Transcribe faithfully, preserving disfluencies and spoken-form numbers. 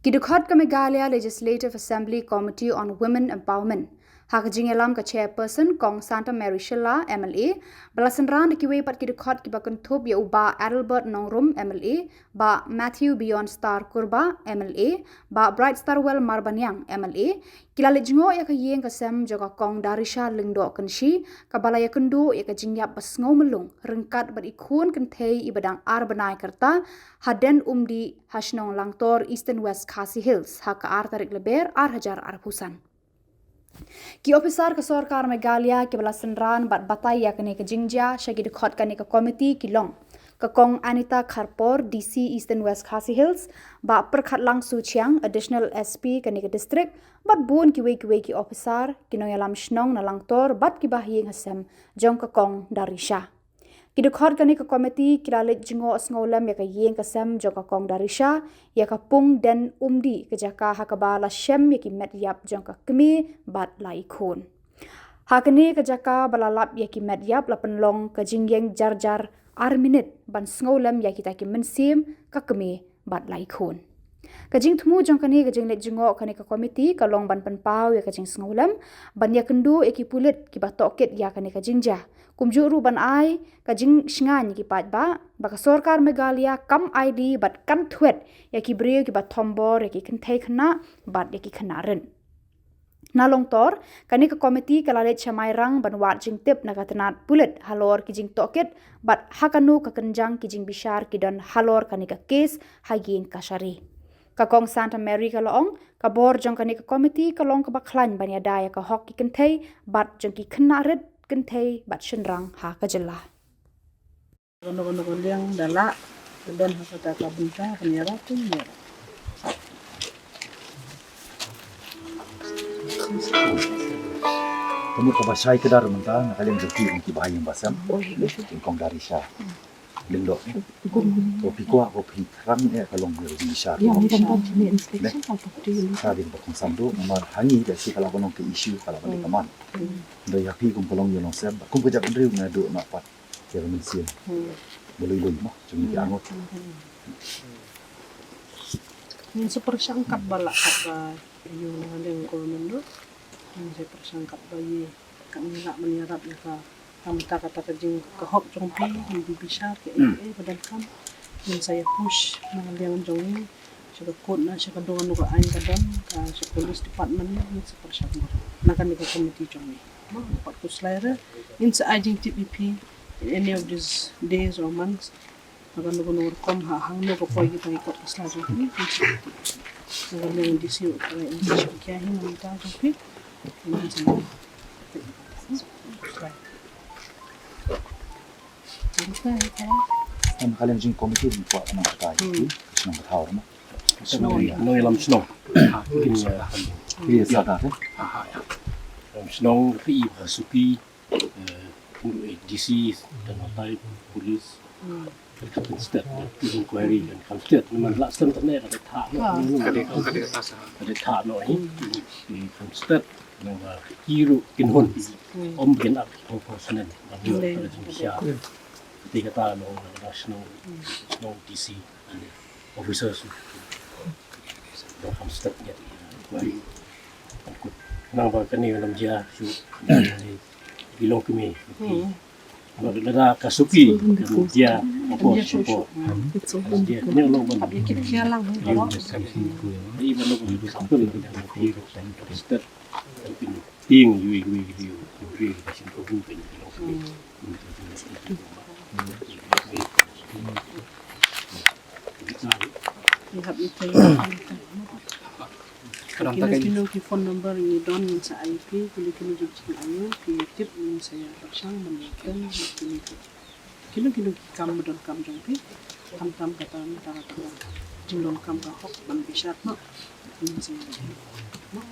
Ki dkhot ka Meghalaya Legislative Assembly Committee on Women Empowerment, ha ka jingïalam ka Chairperson Kong Santa Mary Shylla, M L A, ba la synran da kiwei pat ki dkhot kiba kynthup ïa u Bah Adelbert Nongrum, M L A, Bah Matthew Beyond Star Kurbah, M L A, Bah Bright Starwell Marbaniang, M L A, ki la leit jngoh ïa ka ïing ka sem jong ka Kong Darisha Lyngdoh Kynshi, kaba la ïakynduh ïa ka jingïap ba sngew myllung ryngkat bad i khun kynthei iba dang ar bnai ka rta, ha Den Umdih, ha shnong Langtor, Eastern West Khasi Hills, ha ka ar tarik Lber, ar hajar arphew san. Ki ophisar ka sorkar Meghalaya kiba la synran bad batai ïa kane ka jingjia sha ki dkhot kane ka komiti ki long ka Kong Anita Kharpor, D C Eastern West Khasi Hills, Bah Pyrkhatlang Suchiang, Additional S P kane ka district, bad bun kiwei kiwei ki ophisar, ki nongïalam shnong na Langtor bad ki bahaïing hasem jong ka Kong Darisha. Ki dkhot kane ka komiti ki la leit jngoh sngewlem ïa ka ïing ka sem jong ka Kong Darisha, ïa ka pung Den Umdih, ka jaka ha kaba la shem ïa ki met ïap jong ka kmie bad lai khun. Ha kane ka jaka ba la lap ïa ki met ïap la pynlong ka jingïeng jar jar ar minit ban sngewlem ïa kita ki mynsiem, ka kmie bad lai khun. Ka jingthmu jong kane ka jingleit jngoh kane ka komiti ka long ban pynpaw ïa ka jingsngewlem, ban ïakynduh ïa ki pulit kiba tohkit ïa kane ka jingjia. Kumjuh ruh ban ai ka jingshngaiñ ïa ki paidbah ba ka sorkar Meghalaya kam aiti bad kan thwet ïa ki briew kiba thombor ïa ki kynthei khynnah bad ïa ki khynnah rit. Na Langtor, kane ka komiti ka la leit sha Mairang ban wad jingtip na ka tnat pulit halor ki jingtohkit bad ha kano ka kynjang ki jingbishar ki don halor kane ka kes ha ïing kashari. Ka Kong Santa Mary ka la ong, ka bor jong kane ka komiti ka long kaba khlaiñ ban ïada ïa ka hok ki kynthei bad jong ki khynnah rit, kynthei bad shynrang ha ka jylla. Kano kano ka liang da lah, ka don ha kata ka bynta, ka niara tu niara. Ka mut kaba shai kdar mynta na ka liang jong ki, ki bahaïing basem, ki Kong Darisha Lyngdoh. Ko phi kwah, ko phi khrang, eh, ka long ka jingshai. Sa dei ba kongsan tu, namar hangne da shi ka la ban long ka issue, ka la ban long ka man. Da ïa phi kum ka long ïa long sem, kum ka jaitbynriew nga duh na pat. Kira mynsiem. Hmm. Ba lui lui mo, jong ngi ki arngut. Hmm. Ngin sa pyrshang katba lah katba ïoh na ka liang government ruh. Ngin sa pyrshang katba ïa, kat ngi lah ban ïarap ïa ka, ka mynta kata ka jing ka hok jong phi, ngin bishar kaei kaei ba donkam. Ngin sa ïa push na ka liang jong ngi. Sha ka court na, sha ka dong, kano ka aiñ ka don, ka sha police department na, ngin sa pyrshang baroh. Na kane ka committee jong ngi. Mo, pat khuslai re, ngin sa ai jingtip ïa phi in any of these days or months. Na kano kano ka rukom ha, hangno ka poi kita ki kot ka sla jong phi, ngin sa tip. Na ka liang D C, uh, ngin sa shim khia hi na mynta jong phi. Ngin sa khuslai. Em, ka liang jong committee ngi kwah ban ong katai. Hmm. Shnong ka thaw mo. Shnong, nongïalam shnong. Kin, eh, kin sa ka, eh? Lam shnong ka i ka suki, eh, D C, dan hotai, police. Hmm. Kan stet, inquiry kan stet. Namar la stem tane ka thah noh. Ah. Ka thah noh, eh. Kan stet. Nang ba ki ruh kin hun. Hmm. Ym kin ap ko ko senen. Ba ki ruh ka jingshai. Te kata long na shnong, shnong D C, officers. Ba kam step ïa. Nang ba kane ka lam jia shu. Ki long kmie. Hmm. Lada ka suki, dia, apa, apa. Dia, ni long ban. Hap ïa kit khia lang, hmm. Ni ban long ban. Step. Ting, yui, yui, yui, yui, yui, yui, yui, yui, yui, yui. Ïa hap ïa kine, kino kino ki phone number ngi don, ngin sa ai phi, kino kino ki jingaiu, phi tip, ngin sa ïa pyrshang ban ïa kren, kino kino, kino kino ki kam ba donkam jong phi, khamtam kata, kata, kata, jingdonkam ka hok ban bishar noh, ngin sa ïa, noh.